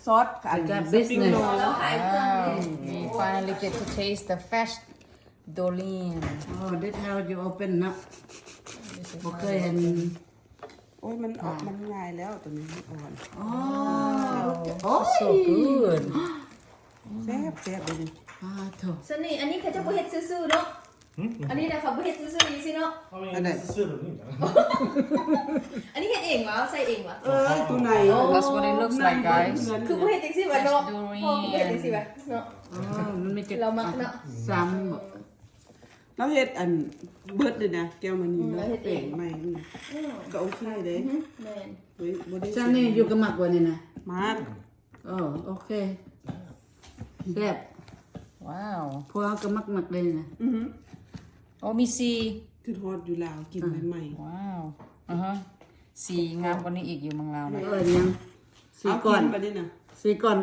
Sauce ອັນ Spring Roll. Wow, we finally get to taste the fresh durian. Oh, that's how you open ເນາະ. ບໍ່ເຄີຍເຫັນ. ໂອ້ຍ ມັນອອກ ມັນງ່າຍແລ້ວ ຕົວນີ້ມັນອ່ອນ. Oh, so good. ແຊບໆ ເດ້ນີ້. ສະນີ້ ອັນນີ້ເຂົາເຈົ້າບໍ່ເຮັດຊື່ໆເນາະ. ອັນນີ້ນະ ເຂົາບໍ່ເຮັດຊື່ໆ ຈັ່ງຊີ້ເນາະ. ອັນໃດ? ອັນນີ້ເຮັດເອງຫວາ? ໃສ່ເອງຫວາ? ເອີຍ ຕົວໃນ. That's what it looks like, guys. ຄືບໍ່ເຮັດຈັ່ງຊີ້ຫວາເນາະ? ພໍ່ຄືບໍ່ເຮັດຈັ່ງຊີ້ຫວາເນາະ? ມັນມີແຕ່ ລາວມັກເນາະ ຊ້ຳ. ລາວເຮັດອັນເບິດເລີຍນະ ແກ້ວມະນີ. ລາວເຮັດເອງ ແປງໃໝ່. ກໍໂອເຄເດ້. ແມ່ນ. ບໍ່ໄດ້ ຊັ້ນນີ້ຢູ່ກໍມັກບໍ່ນີ້ນະ? ມັກ. ເອີ ໂອເຄ ແຊບ. ວ້າວ ພວກເຮົາກໍມັກໆ ເດ້ນີ້ນະ. ໂອ້ ມີສີ່. ຄືຮອດຢູ່ລາວ ກິນໃໝ່ໆ. ວ້າວ ອາຮະ ສີ່ງາມກວ່ານີ້ອີກ ຢູ່ເມືອງລາວນະ. ເອີ້ນຫຍັງ? ສີ່ກ້ອນ. ເອົາກິນບັດນີ້ນະ ສີ່ກ້ອນ.